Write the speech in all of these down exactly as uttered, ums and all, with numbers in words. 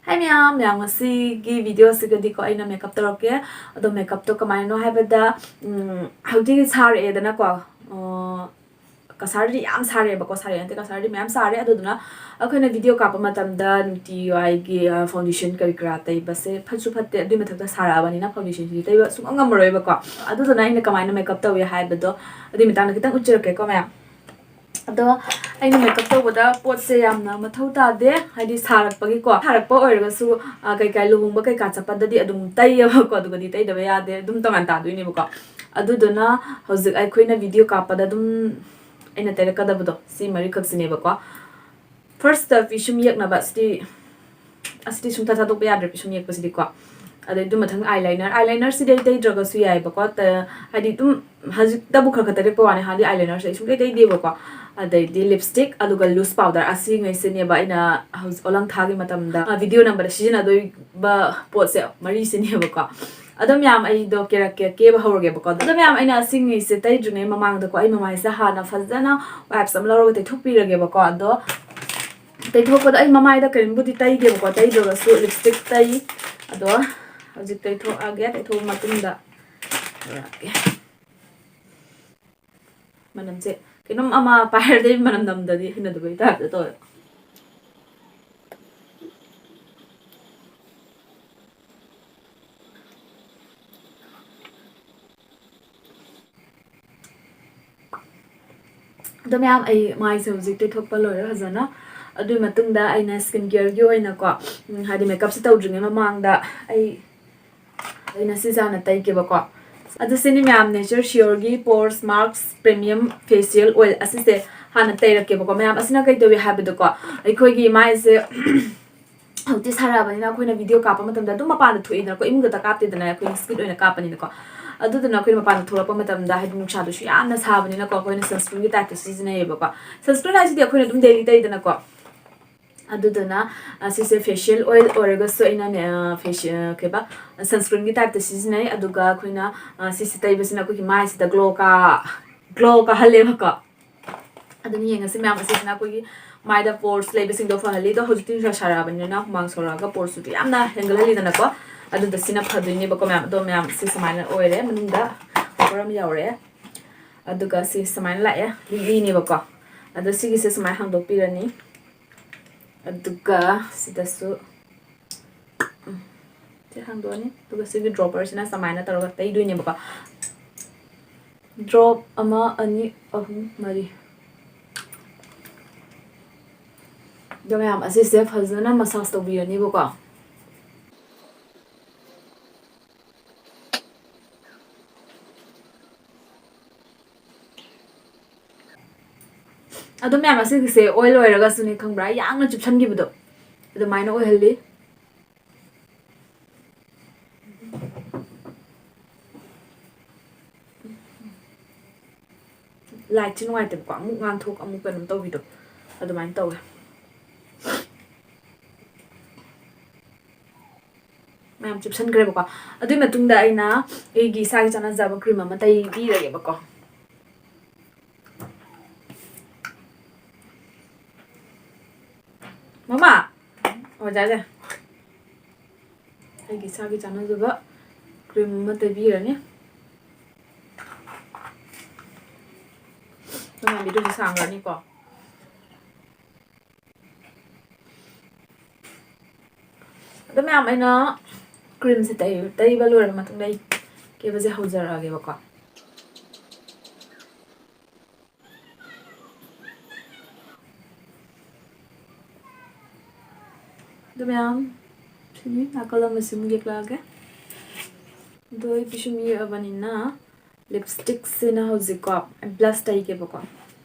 ꯍꯥꯏ ꯃꯌꯥꯝ, ꯃꯌꯥꯝ ꯉꯁꯤꯒꯤ ꯚꯤꯗꯤꯑꯣꯁꯤꯒꯗꯤꯀꯣ ꯑꯩꯅ ꯃꯦꯀꯞ ꯇꯧꯔꯛꯀꯦ꯫ ꯑꯗꯣ ꯃꯦꯀꯞꯇꯣ ꯀꯃꯥꯏꯅꯅꯣ ꯍꯥꯏꯕꯗ, ꯎꯝ, ꯍꯧꯖꯤꯛꯇꯤ ꯁꯥꯔꯛꯑꯦꯗꯅꯀꯣ, ꯑꯣ, ꯀꯁꯥꯔꯗꯤ ꯌꯥꯝ ꯁꯥꯔꯦꯕꯀꯣ, ꯁꯥꯔꯛꯑꯦ ꯅꯠꯇꯦ, ꯀꯁꯥꯔꯗꯤ ꯃꯌꯥꯝ ꯁꯥꯔꯦ꯫ ꯑꯗꯨꯗꯨꯅ ꯑꯩꯈꯣꯏꯅ ꯚꯤꯗꯤꯑꯣ ꯀꯥꯞꯄ ꯃꯇꯝꯗ ꯅꯨꯡꯇꯤꯋꯥꯏꯒꯤ, ꯑ, ꯐꯥꯎꯟꯗꯦꯁꯟ ꯀꯔꯤ ꯀꯔꯥ ꯇꯩꯕꯁꯦ ꯐꯠꯁꯨ ꯐꯠꯇꯦ꯫ ꯑꯗꯨꯏ ꯃꯊꯛꯇ ꯁꯥꯔꯛꯑꯕꯅꯤꯅ ꯐꯥꯎꯟꯗꯦꯁꯟꯁꯤꯗꯤ ꯇꯩꯕ ꯁꯨꯡꯉꯝ ꯉꯝꯃꯔꯣꯏꯕꯀꯣ꯫ ꯑꯗꯨꯗꯨꯅ ꯑꯩꯅ ꯀꯃꯥꯏꯅ ꯃꯦꯀꯞ ꯇꯧꯏ ꯍꯥꯏꯕꯗꯣ ꯑꯗꯨꯏ ꯃꯇꯥꯡꯗ ꯈꯤꯇꯪ ꯎꯠꯆꯔꯛꯀꯦꯀꯣ ꯃꯌꯥꯝ꯫ ꯑꯗꯣ ꯑꯩꯅ ꯃꯦꯀꯞ ꯇꯧꯕꯗ ꯄꯣꯠꯁꯦ ꯌꯥꯝꯅ ꯃꯊꯧ ꯇꯥꯗꯦ, ꯍꯥꯏꯗꯤ ꯁꯥꯔꯛꯄꯒꯤꯀꯣ꯫ ꯁꯥꯔꯛꯄ ꯑꯣꯏꯔꯒꯁꯨ, ꯑ, ꯀꯩꯀꯥ ꯂꯨꯍꯣꯡꯕ ꯀꯩꯀꯥ ꯆꯠꯄꯗꯗꯤ ꯑꯗꯨꯝ ꯇꯩꯌꯦꯕꯀꯣ, ꯑꯗꯨꯒꯗꯤ ꯇꯩꯗꯕ ꯌꯥꯗꯦ, ꯑꯗꯨꯝ ꯇꯣꯉꯥꯟ ꯇꯥꯗꯣꯏꯅꯦꯕꯀꯣ꯫ ꯑꯗꯨꯗꯨꯅ ꯍꯧꯖꯤꯛ ꯑꯩꯈꯣꯏꯅ ꯚꯤꯗꯤꯑꯣ ꯀꯥꯞꯄꯗ ꯑꯗꯨꯝ ꯑꯩꯅ ꯇꯩꯔꯛꯀꯗꯕꯗꯣ ꯁꯤ ꯃꯔꯤꯈꯛꯁꯤꯅꯦꯕꯀꯣ꯫ ꯐꯥꯔꯁꯇ ꯄꯤꯁꯨꯝ ꯌꯦꯛꯅꯕ, ꯁꯤꯗꯤ, ꯑꯁꯤꯗꯤ ꯁꯨꯡꯊꯥ ꯊꯥꯗꯣꯛꯄ ꯌꯥꯗ꯭ꯔꯦ, ꯄꯤꯁꯨꯝ ꯌꯦꯛꯄꯁꯤꯗꯤꯀꯣ꯫ ꯑꯗꯩ ꯑꯗꯨ ꯃꯊꯪ ꯑꯥꯏ ꯂꯥꯏꯅꯔ, ꯑꯥꯏ ꯂꯥꯏꯅꯔꯁꯤꯗꯤ ꯑꯩ ꯇꯩꯗ꯭ꯔꯒꯁꯨ ꯌꯥꯏꯕꯀꯣ, ꯇ-, ꯍꯥꯏꯗꯤ ꯑꯗꯨꯝ ꯍꯧꯖꯤꯛꯇꯕꯨ ꯈꯔ ꯈꯔ ꯇꯩꯔꯛꯄ ꯋꯥꯅꯤ, ꯍꯥꯟꯅꯗꯤ ꯑꯥꯏ ꯂꯥꯏꯅꯔꯁꯦ ꯑꯩ ꯁꯨꯡꯇꯩ ꯇꯩꯗꯦꯕꯀꯣ꯫ ꯑꯗꯩꯗꯤ ꯂꯤꯞꯁꯇꯤꯛ, ꯑꯗꯨꯒ ꯂꯨꯁ ꯄꯥꯎꯗꯔ, ꯑꯁꯤꯉꯩꯁꯤꯅꯦꯕ ꯑꯩꯅ ꯍꯧꯖꯤꯛ ꯑꯣꯂꯪꯊꯥꯒꯤ ꯃꯇꯝꯗ, ꯑ, ꯚꯤꯗꯤꯑꯣ ꯅꯝꯕꯗ ꯁꯤꯖꯤꯟꯅꯗꯣꯏꯕ ꯄꯣꯠꯁꯦ ꯃꯔꯤꯁꯤꯅꯦꯕꯀꯣ꯫ ꯑꯗꯣ ꯃꯌꯥꯝ, ꯑꯩꯗꯣ ꯀꯦꯔꯛꯀꯦ, ꯀꯦꯕ ꯍꯧꯔꯒꯦꯕꯀꯣ꯫ ꯑꯗꯣ ꯃꯌꯥꯝ, ꯑꯩꯅ ꯑꯁꯤꯉꯩꯁꯦ ꯇꯩꯗ꯭ꯔꯤꯉꯩ ꯃꯃꯥꯡꯗꯀꯣ, ꯑꯩ ꯃꯃꯥꯏꯁꯦ ꯍꯥꯟꯅ ꯐꯖꯅ ꯋꯥꯏꯞꯁ ꯑꯃ ꯂꯧꯔꯒ ꯇꯩꯊꯣꯛꯄꯤꯔꯒꯦꯕꯀꯣ꯫ ꯑꯗꯣ ꯇꯩꯊꯣꯛꯄꯗ ꯑꯩ ꯃꯃꯥꯏꯗ ꯀꯔꯤꯝꯕꯨꯗꯤ ꯇꯩꯗꯦꯕꯀꯣ, ꯇꯩꯗ꯭ꯔꯒꯁꯨ ꯂꯤꯞꯁꯇꯤꯛ ꯇꯩ꯫ ꯑꯗꯣ ꯍꯧꯖꯤꯛ ꯇꯩꯊꯣꯛꯑꯒꯦ, ꯇꯩꯊꯣꯛꯑ ꯃꯇꯨꯡꯗ ꯇꯧꯔꯛꯀꯦ꯫ ꯃꯅꯝꯁꯦ ꯀꯩꯅꯣꯝ ꯑꯃ ꯄꯥꯏꯔꯗꯤ ꯃꯅꯝ ꯅꯝꯗꯗꯤ ꯍꯩꯅꯗꯕꯒꯤ ꯇꯥꯏꯞꯇ ꯇꯧꯋꯦ꯫ ꯑꯗꯣ ꯃꯌꯥꯝ, ꯑꯩ ꯃꯥꯏꯁꯦ ꯍꯧꯖꯤꯛ ꯇꯩꯊꯣꯛꯄ ꯂꯣꯏꯔꯦ ꯐꯖꯅ꯫ ꯑꯗꯨꯒꯤ ꯃꯇꯨꯡꯗ ꯑꯩꯅ ꯁ꯭ꯀꯤꯟ ꯀꯤꯌꯔꯒꯤ ꯑꯣꯏꯅꯀꯣ, ꯎꯝ, ꯍꯥꯏꯗꯤ ꯃꯦꯀꯞꯁꯦ ꯇꯧꯗ꯭ꯔꯤꯉꯩ ꯃꯃꯥꯡꯗ ꯑꯩ, ꯑꯩꯅ ꯁꯤꯁꯦ ꯍꯥꯟꯅ ꯇꯩꯒꯦꯕꯀꯣ꯫ ꯑꯗꯨ ꯁꯤꯅꯤ ꯃꯌꯥꯝ, ꯅꯦꯆꯔ ꯁꯤꯌꯣꯔꯒꯤ ꯄꯣꯔꯁ ꯃꯥꯛꯁ ꯄ꯭ꯔꯤꯃꯤꯌꯝ ꯐꯦꯁꯤꯌꯦꯜ ꯑꯣꯏꯜ ꯑꯁꯤꯁꯦ ꯍꯥꯟꯅ ꯇꯩꯔꯛꯀꯦꯕꯀꯣ ꯃꯌꯥꯝ꯫ ꯑꯁꯤꯅ ꯀꯩ ꯇꯧꯏ ꯍꯥꯏꯕꯗꯀꯣ, ꯑꯩꯈꯣꯏꯒꯤ ꯃꯥꯏꯁꯦ ꯍꯧꯖꯤꯛꯇꯤ ꯁꯥꯔꯛꯑꯕꯅꯤꯅ ꯑꯩꯈꯣꯏꯅ ꯚꯤꯗꯤꯑꯣ ꯀꯥꯞꯄ ꯃꯇꯝꯗ ꯑꯗꯨꯝ ꯃꯄꯥꯟꯗ ꯊꯣꯛꯏꯗꯅꯀꯣ, ꯏꯃꯨꯡꯗꯇ ꯀꯥꯞꯇꯦꯗꯅ, ꯑꯩꯈꯣꯏꯅ ꯁ꯭ꯀꯤꯠ ꯑꯣꯏꯅ ꯀꯥꯞꯄꯅꯤꯅꯀꯣ꯫ ꯑꯗꯨꯗꯨꯅ ꯑꯩꯈꯣꯏꯅ ꯃꯄꯥꯟꯗ ꯊꯣꯛꯂꯛꯄ ꯃꯇꯝꯗ, ꯍꯥꯏꯗꯤ ꯅꯨꯡꯁꯥꯗꯨꯁꯨ ꯌꯥꯝꯅ ꯁꯥꯕꯅꯤꯅꯀꯣ, ꯑꯩꯈꯣꯏꯅ ꯁꯟꯁꯀ꯭ꯔꯤꯟꯒꯤ ꯇꯥꯏꯞꯇ ꯁꯤꯖꯤꯟꯅꯩꯌꯦꯕꯀꯣ꯫ ꯁꯟꯁꯀ꯭ꯔꯤꯟ ꯍꯥꯏꯁꯤꯗꯤ ꯑꯩꯈꯣꯏꯅ ꯑꯗꯨꯝ ꯗꯦꯂꯤ ꯇꯩꯗꯅꯀꯣ꯫ ꯑꯗꯨꯗꯨꯅ, ꯑ, ꯁꯤꯁꯦ ꯐꯦꯁꯤꯌꯦꯜ ꯑꯣꯏꯜ ꯑꯣꯏꯔꯒꯁꯨ ꯑꯩꯅꯅꯦ, ꯑ, ꯐꯦꯁꯤ-, ꯑ, ꯀꯩꯕ, ꯁꯟꯁꯀ꯭ꯔꯤꯟꯒꯤ ꯇꯥꯏꯞꯇ ꯁꯤꯖꯤꯟꯅꯩ꯫ ꯑꯗꯨꯒ ꯑꯩꯈꯣꯏꯅ, ꯑ, ꯁꯤꯁꯦ ꯇꯩꯕꯁꯤꯅ ꯑꯩꯈꯣꯏꯒꯤ ꯃꯥꯏꯁꯤꯗ ꯒ꯭ꯂꯣ ꯀꯥ-, ꯒ꯭ꯂꯣ ꯀꯥꯍꯜꯂꯦꯕꯀꯣ꯫ ꯑꯗꯨꯅ ꯌꯦꯡꯉꯁꯤ ꯃꯌꯥꯝ, ꯑꯁꯤꯁꯤꯅ ꯑꯩꯈꯣꯏꯒꯤ ꯃꯥꯏꯗ pores ꯂꯩꯕꯁꯤꯡꯗꯣ ꯐꯍꯜꯂꯤ꯫ ꯑꯗꯣ ꯍꯧꯖꯤꯛꯇꯤ ꯅꯨꯡꯁꯥ ꯁꯥꯔꯛꯑꯕꯅꯤꯅ ꯍꯨꯃꯥꯡ ꯁꯧꯔꯛꯑꯒ poresꯇꯨꯗꯤ ꯌꯥꯝꯅ ꯍꯦꯟꯒꯠꯍꯜꯂꯤꯗꯅꯀꯣ꯫ ꯑꯗꯨꯗ ꯁꯤꯅ ꯐꯗꯣꯏꯅꯦꯕꯀꯣ ꯃꯌꯥꯝ꯫ ꯑꯗꯣ ꯃꯌꯥꯝ ꯁꯤ ꯁꯨꯃꯥꯏꯅ ꯑꯣꯏꯔꯦ, ꯃꯅꯨꯡꯗ powder ꯑꯃ ꯌꯥꯎꯔꯛꯑꯦ꯫ ꯑꯗꯨꯒ ꯁꯤ ꯁꯨꯃꯥꯏꯅ ꯂꯥꯛꯑꯦ, ꯂꯤꯛꯂꯤꯅꯦꯕꯀꯣ꯫ ꯑꯗꯣ ꯁꯤꯒꯤꯁꯦ ꯁꯨꯃꯥꯏꯅ ꯍꯥꯡꯗꯣꯛꯄꯤꯔꯅꯤ꯫ ꯑꯗꯨꯒ ꯁꯤꯗꯁꯨ, ꯎꯝ, ꯁꯤ ꯍꯥꯡꯗꯣꯛꯑꯅꯤ꯫ ꯑꯗꯨꯒ ꯁꯤꯒꯤ dropperꯁꯤꯅ ꯁꯨꯃꯥꯏꯅ ꯇꯧꯔꯒ ꯇꯩꯗꯣꯏꯅꯦꯕꯀꯣ꯫ Drop ꯑꯃ, ꯑꯅꯤ, ꯑꯍꯨꯝ, ꯃꯔꯤ꯫ ꯑꯗꯣ ꯃꯌꯥꯝ, ꯑꯁꯤꯁꯦ ꯐꯖꯅ massage ꯇꯧꯕꯤꯔꯅꯤꯕꯀꯣ꯫ ꯑꯗꯣ ꯃꯌꯥꯝ, ꯑꯁꯤꯒꯤꯁꯦ oil ꯑꯣꯏꯔꯒꯁꯨꯅꯦ, ꯈꯪꯕ꯭ꯔꯥ, ꯌꯥꯝꯅ ꯆꯨꯞꯁꯟꯈꯤꯕꯗꯣ ꯑꯗꯨꯃꯥꯏꯅ ꯑꯣꯏꯍꯜꯂꯤ꯫ Lightꯁꯦ ꯅꯨꯡꯉꯥꯏꯇꯦꯕꯀꯣ, ꯑꯃꯨꯛ ꯉꯥꯟꯊꯣꯛ ꯑꯃꯨꯛ ꯀꯩꯅꯣꯝ ꯇꯧꯕꯤꯗꯣ ꯑꯗꯨꯃꯥꯏꯅ ꯇꯧꯋꯦ꯫ ꯃꯌꯥꯝ ꯆꯨꯞꯁꯟꯈ꯭ꯔꯦꯕꯀꯣ꯫ ꯑꯗꯨꯒꯤ ꯃꯇꯨꯡꯗ ꯑꯩꯅ ꯑꯩꯒꯤ ꯏꯁꯥꯒꯤ ꯆꯥꯟꯅꯖꯕ cream ꯑꯃ ꯇꯩꯕꯤꯔꯒꯦꯕꯀꯣ꯫ ꯃꯃꯥ, ꯑꯣꯖꯥꯁꯦ, ꯑꯩꯒꯤ ꯏꯁꯥꯒꯤ ꯆꯥꯟꯅꯖꯕ cream ꯑꯃ ꯇꯩꯕꯤꯔꯅꯤ꯫ ꯃꯌꯥꯝ videoꯁꯦ ꯁꯥꯡꯈ꯭ꯔꯅꯤꯀꯣ꯫ ꯑꯗꯣ ꯃꯌꯥꯝ, ꯑꯩꯅ creamꯁꯦ ꯇꯩ-, ꯇꯩꯕ ꯂꯣꯏꯔꯕ ꯃꯇꯨꯡꯗ ꯑꯩ ꯀꯦꯕꯁꯦ ꯍꯧꯖꯔꯛꯑꯒꯦꯕꯀꯣ꯫ ꯑꯗꯨ ꯃꯌꯥꯝ, ꯁꯤꯅꯤ ꯅꯥꯀꯜ ꯑꯃ ꯁꯨꯝ ꯌꯦꯛꯂꯛꯑꯒꯦ꯫ ꯑꯗꯣ ꯑꯩ ꯄꯤꯁꯨꯝ ꯌꯦꯛꯑꯕꯅꯤꯅ lipstickꯁꯤꯅ ꯍꯧꯖꯤꯛꯀꯣ, blush ꯇꯩꯒꯦꯕꯀꯣ꯫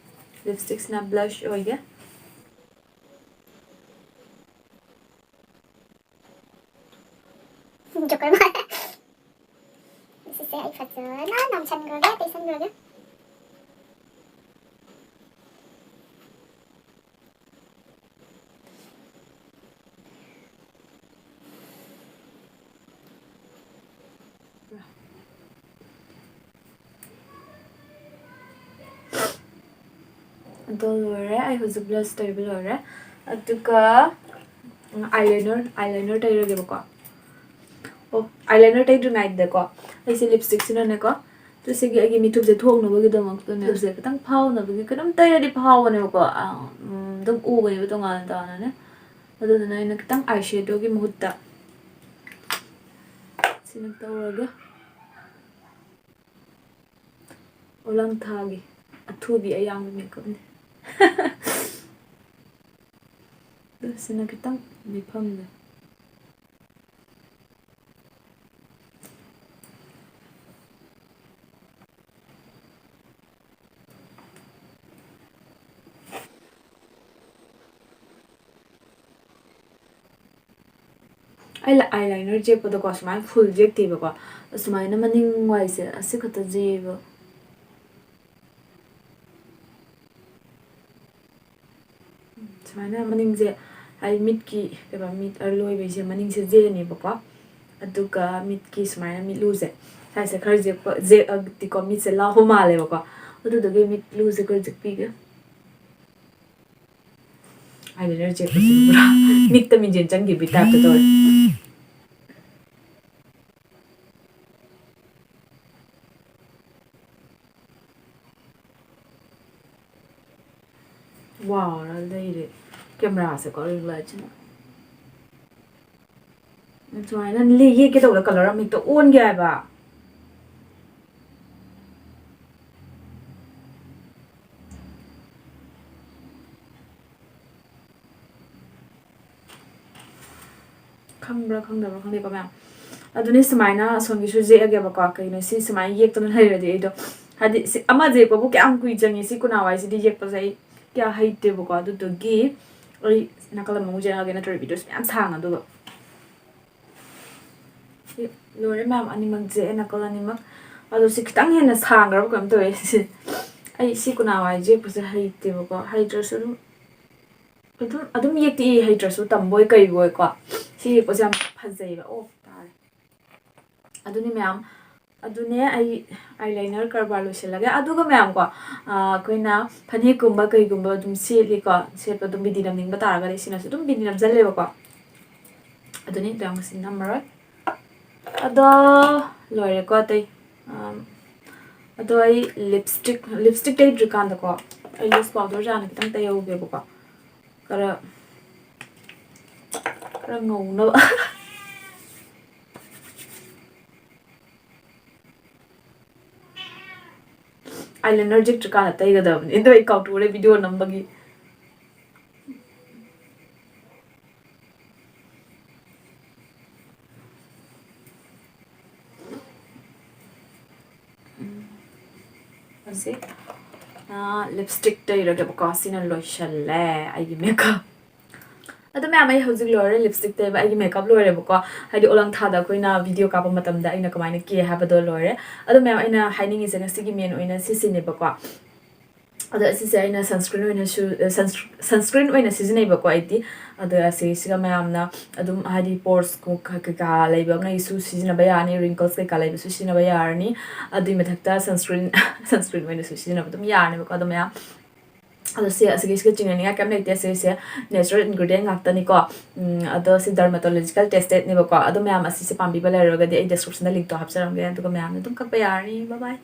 Lipstickꯁꯤꯅ blush ꯑꯣꯏꯒꯦ꯫ Joker ꯃꯥꯜꯂꯦ꯫ ꯁꯤꯁꯦ ꯑꯩ ꯐꯖꯅ ꯅꯝꯁꯟꯈ꯭ꯔꯒꯦ, ꯇꯩꯁꯟꯈ꯭ꯔꯒꯦ꯫ ꯑꯗꯣ ꯂꯣꯏꯔꯦ, ꯑꯩ ꯍꯧꯖꯤꯛ ꯕ꯭ꯂꯁ ꯇꯩꯕ ꯂꯣꯏꯔꯦ꯫ ꯑꯗꯨꯒ eyeliner, eyeliner ꯇꯩꯔꯒꯦꯕꯀꯣ꯫ ꯑꯣ, eyeliner ꯇꯩꯗ꯭ꯔꯤꯉꯩꯗꯀꯣ, ꯑꯩꯁꯦ ꯂꯤꯞꯁꯇꯤꯛꯁꯤꯅꯅꯦꯀꯣ, ꯇꯨ ꯁꯤꯒꯤ ꯑꯩꯒꯤ ꯃꯤꯊꯨꯞꯁꯦ ꯊꯣꯛꯅꯕꯒꯤꯗꯃꯛꯇꯅꯦ, ꯃꯤꯊꯨꯞꯁꯦ ꯈꯤꯇꯪ ꯐꯥꯎꯅꯕꯒꯤ ꯀꯩꯅꯣꯝ ꯇꯩꯔꯗꯤ ꯐꯥꯎꯕꯅꯦꯕꯀꯣ꯫ ꯑꯥ, ꯎꯝ, ꯑꯗꯨꯝ ꯎꯕꯅꯦꯕ ꯇꯣꯉꯥꯟꯅ ꯇꯣꯉꯥꯟꯅꯅꯦ꯫ ꯑꯗꯨꯗꯨꯅ ꯑꯩꯅ ꯈꯤꯇꯪ eyeshadowꯒꯤ ꯃꯍꯨꯠꯇ ꯁꯤꯅ ꯇꯧꯔꯒ ꯑꯣꯂꯪꯊꯥꯒꯤ ꯑꯊꯨꯕꯤ ꯑꯌꯥꯡꯕꯤ makeupꯅꯦ꯫ ꯑꯗꯨ ꯁꯤꯅ ꯈꯤꯇꯪ ꯃꯤꯐꯝꯁꯦ꯫ ꯑꯩ eyeliner ꯌꯦꯛꯄꯗꯀꯣ ꯁꯨꯃꯥꯏꯅ full ꯌꯦꯛꯇꯦꯕꯀꯣ, ꯑꯁꯨꯃꯥꯏꯅ ꯃꯅꯤꯡ ꯋꯥꯏꯁꯦ ꯑꯁꯤ ꯈꯛꯇ ꯌꯦꯛꯑꯦꯕ꯫ ꯁꯨꯃꯥꯏꯅ ꯃꯅꯤꯡꯁꯦ, ꯍꯥꯏꯗꯤ ꯃꯤꯠꯀꯤ, ꯀꯩꯕ, ꯃꯤꯠ ꯑꯔꯣꯏꯕꯩꯁꯦ ꯃꯅꯤꯡꯁꯦ ꯌꯦꯛꯑꯅꯦꯕꯀꯣ꯫ ꯑꯗꯨꯒ ꯃꯤꯠꯀꯤ ꯁꯨꯃꯥꯏꯅ ꯃꯤꯠꯂꯨꯁꯦ, ꯁ꯭ꯋꯥꯏꯁꯦ ꯈꯔ ꯌꯦꯛꯄ, ꯌꯦꯛꯑꯗꯤꯀꯣ ꯃꯤꯠꯁꯦ ꯂꯥꯎꯕ ꯃꯥꯜꯂꯦꯕꯀꯣ꯫ ꯑꯗꯨꯗꯨꯒꯤ ꯃꯤꯠꯂꯨꯁꯦ ꯈꯔ ꯌꯦꯛꯄꯤꯒꯦ꯫ Eyeliner ꯌꯦꯛꯄꯁꯦ ꯄꯨꯔꯥ ꯃꯤꯠꯇ ꯃꯤꯡꯁꯦꯜ ꯆꯪꯈꯤꯕꯒꯤ typeꯇ ꯇꯧꯔꯦ꯫ ꯋꯥꯎꯔ ꯂꯩꯔꯦ cameraꯁꯦꯀꯣ, ring lightꯁꯤꯅ꯫ ꯁꯨꯃꯥꯏꯅ ꯂꯤ-, ꯌꯦꯛꯀꯦ ꯇꯧꯕꯗ colour ꯑꯃ ꯍꯦꯛꯇ ꯑꯣꯟꯒꯤ ꯍꯥꯏꯕ꯫ ꯈꯪꯕ꯭ꯔꯥ ꯈꯪꯗꯕ꯭ꯔꯥ ꯈꯪꯗꯦꯀꯣ ꯃꯌꯥꯝ꯫ ꯑꯗꯨꯅꯤ ꯁꯨꯃꯥꯏꯅ ꯑꯁꯣꯝꯒꯤꯁꯨ ꯌꯦꯛꯑꯒꯦꯕꯀꯣ꯫ ꯀꯩꯅꯣ ꯁꯤ ꯁꯨꯃꯥꯏꯅ ꯌꯦꯛꯇꯅ ꯂꯩꯔꯗꯤ ꯑꯩꯗꯣ, ꯍꯥꯏꯗꯤ ꯁꯤ ꯑꯃ ꯌꯦꯛꯄꯕꯨ ꯀꯌꯥꯝ ꯀꯨꯏ ꯆꯪꯉꯤ, ꯁꯤ ꯈꯨꯅꯥꯎꯋꯥꯏꯁꯤꯗꯤ ꯌꯦꯛꯄꯁꯦ ꯑꯩ ꯀꯌꯥ ꯍꯩꯇꯦꯕꯀꯣ꯫ ꯑꯗꯨꯗꯨꯒꯤ ꯑꯩ ꯅꯥꯀꯜ ꯑꯃꯃꯨꯛ ꯌꯦꯛꯑꯒꯦ, ꯅꯠꯇ꯭ꯔꯗꯤ videoꯁꯦ ꯃꯌꯥꯝ ꯁꯥꯡꯉꯗꯧꯕ꯫ ꯁꯤ ꯂꯣꯏꯔꯦ ꯃꯌꯥꯝ, ꯑꯅꯤꯃꯛ ꯌꯦꯛꯑꯦ, ꯅꯥꯀꯜ ꯑꯅꯤꯃꯛ꯫ ꯑꯗꯣ ꯁꯤ ꯈꯤꯇꯪ ꯍꯦꯟꯅ ꯁꯥꯡꯈ꯭ꯔꯕ ꯀꯩꯅꯣꯝ ꯇꯧꯋꯦ ꯁꯤꯁꯦ꯫ ꯑꯩ ꯁꯤ ꯈꯨꯅꯥꯎꯋꯥꯏ ꯌꯦꯛꯄꯁꯦ ꯍꯩꯇꯦꯕꯀꯣ, ꯍꯩꯇ꯭ꯔꯁꯨ ꯑꯗꯨꯝ ꯑꯗꯨꯝ, ꯑꯗꯨꯝ ꯌꯦꯛꯇꯤ ꯌꯦꯛꯏ, ꯍꯩꯇ꯭ꯔꯁꯨ ꯇꯝꯕꯣꯏ ꯀꯩꯕꯣꯏꯀꯣ꯫ ꯁꯤ ꯌꯦꯛꯄꯁꯦ ꯌꯥꯝ ꯐꯖꯩꯌꯦꯕ꯫ ꯑꯣ, ꯇꯥꯔꯦ꯫ ꯑꯗꯨꯅꯤ ꯃꯌꯥꯝ, ꯑꯗꯨꯅꯦ ꯑꯩ ꯑꯥꯏ ꯂꯥꯏꯅꯔ ꯀꯔꯕꯥꯔ ꯂꯣꯏꯁꯤꯜꯂꯒꯦ꯫ ꯑꯗꯨꯒ ꯃꯌꯥꯝ ꯀꯣ, ꯑꯩꯈꯣꯏꯅ ꯐꯅꯦꯛꯀꯨꯝꯕ ꯀꯩꯒꯨꯝꯕ ꯑꯗꯨꯝ ꯁꯦꯠꯂꯤꯀꯣ, ꯁꯦꯠꯄ ꯑꯗꯨꯝ ꯕꯤꯗꯤ ꯅꯝꯅꯤꯡꯕ ꯇꯥꯔꯒꯗꯤ ꯁꯤꯅꯁꯨ ꯑꯗꯨꯝ ꯕꯤꯗꯤ ꯅꯝꯁꯤꯜꯂꯦꯕꯀꯣ꯫ ꯑꯗꯨꯅꯤ, ꯑꯗꯣ ꯌꯥꯝ ꯉꯁꯤ ꯅꯝꯃꯔꯣꯏ꯫ ꯑꯗꯣ ꯂꯣꯏꯔꯦꯀꯣ ꯑꯇꯩ꯫ ꯑꯗꯣ ꯑꯩ ꯂꯤꯞꯁꯇꯤꯛ ꯂꯤꯞꯁꯇꯤꯛ ꯇꯩꯗ꯭ꯔꯤꯀꯥꯟꯗꯀꯣ, ꯑꯩ ꯂꯨꯁ ꯄꯥꯎꯗꯔꯁꯦ ꯍꯥꯟꯅ ꯈꯤꯇꯪ ꯇꯩꯍꯧꯒꯦꯕꯀꯣ, ꯈꯔ ꯈꯔ ꯉꯧꯅꯕ꯫ ꯑꯥꯏ ꯂꯥꯏꯅꯔ ꯌꯦꯛꯇ꯭ꯔꯤꯀꯥꯟꯗ ꯇꯩꯒꯗꯕꯅꯤ꯫ ꯑꯗꯣ ꯑꯩ ꯀꯥꯎꯊꯣꯛꯎꯔꯦ ꯚꯤꯗꯤꯑꯣ ꯅꯝꯕꯒꯤ꯫ ꯎꯝ꯫ ꯍꯧꯖꯤꯛ ꯂꯤꯞꯁꯇꯤꯛ ꯇꯩꯔꯒꯦꯕꯀꯣ꯫ ꯁꯤꯅ ꯂꯣꯏꯁꯜꯂꯦ ꯑꯩꯒꯤ ꯃꯦꯀꯞ꯫ ꯑꯗꯣ ꯃꯌꯥꯝ, ꯑꯩ ꯍꯧꯖꯤꯛ ꯂꯣꯏꯔꯦ, ꯂꯤꯞꯁꯇꯤꯛ ꯇꯩꯕ꯫ ꯑꯩꯒꯤ ꯃꯦꯀꯞ ꯂꯣꯏꯔꯦꯕꯀꯣ꯫ ꯍꯥꯏꯗꯤ ꯑꯣꯂꯪ ꯊꯥꯗ ꯑꯩꯈꯣꯏꯅ ꯚꯤꯗꯤꯑꯣ ꯀꯥꯞꯄ ꯃꯇꯝꯗ ꯑꯩꯅ ꯀꯃꯥꯏꯅ ꯀꯦ ꯍꯥꯏꯕꯗꯣ ꯂꯣꯏꯔꯦ꯫ ꯑꯗꯣ ꯃꯌꯥꯝ, ꯑꯩꯅ ꯍꯥꯏꯅꯤꯡꯉꯤꯁꯦ ꯉꯁꯤꯒꯤ ꯃꯦꯟ ꯑꯣꯏꯅ ꯁꯤꯁꯤꯅꯦꯕꯀꯣ꯫ ꯑꯗꯣ ꯑꯁꯤꯁꯦ ꯑꯩꯅ ꯁꯟꯁꯀ꯭ꯔꯤꯟ ꯑꯣꯏꯅꯁꯨ, ꯁꯟꯁꯀ꯭ꯔꯤꯟ ꯑꯣꯏꯅ ꯁꯤꯖꯤꯟꯅꯩꯕꯀꯣ ꯑꯩꯗꯤ꯫ ꯑꯗꯣ ꯑꯁꯤꯁꯤꯒ ꯃꯌꯥꯝꯅ ꯑꯗꯨꯝ ꯍꯥꯏꯗꯤ ꯄꯣꯔꯁ ꯀꯩꯀꯥ ꯂꯩꯕꯉꯩꯁꯨ ꯁꯤꯖꯤꯟꯅꯕ ꯌꯥꯔꯅꯤ, ꯔꯤꯡꯀꯜꯁ ꯀꯩꯀꯥ ꯂꯩꯕꯁꯨ ꯁꯤꯖꯤꯟꯅꯕ ꯌꯥꯔꯅꯤ꯫ ꯑꯗꯨꯏ ꯃꯊꯛꯇ ꯁꯟꯁꯀ꯭ꯔꯤꯟ ꯁꯟꯁꯀ꯭ꯔꯤꯟ ꯑꯣꯏꯅꯁꯨ ꯁꯤꯖꯤꯟꯅꯕ ꯑꯗꯨꯝ ꯌꯥꯔꯅꯦꯕꯀꯣ꯫ ꯑꯗꯣ ꯃꯌꯥꯝ, ꯑꯗꯣ ꯁꯤ ꯑꯁꯤꯒꯤꯁꯤꯒ ꯆꯤꯡꯅꯅꯤꯡꯉꯥꯏ ꯀꯩꯝ ꯂꯩꯇꯦ꯫ ꯑꯁꯤꯁꯦ ꯅꯦꯆꯔꯦꯜ ꯏꯟꯒ꯭ꯔꯤꯗꯤꯌꯦꯟ ꯉꯥꯛꯇꯅꯤꯀꯣ꯫ ꯎꯝ, ꯑꯗꯣ ꯁꯤ ꯗꯔꯃꯥꯇꯣꯂꯣꯖꯤꯀꯦꯜ ꯇꯦꯁꯇꯦꯠꯅꯦꯕꯀꯣ꯫ ꯑꯗꯣ ꯃꯌꯥꯝ, ꯑꯁꯤꯁꯦ ꯄꯥꯝꯕꯤꯕ ꯂꯩꯔꯒꯗꯤ ꯑꯩ ꯗꯤꯁꯀ꯭ꯔꯤꯞꯁꯟꯗ ꯂꯤꯡꯛꯇꯣ ꯍꯥꯞꯆꯔꯝꯒꯦ꯫ ꯑꯗꯨꯒ ꯃꯌꯥꯝꯅ ꯑꯗꯨꯝ ꯀꯛꯄ ꯌꯥꯔꯅꯤ꯫ ꯕꯥꯏ ꯕꯥꯏ꯫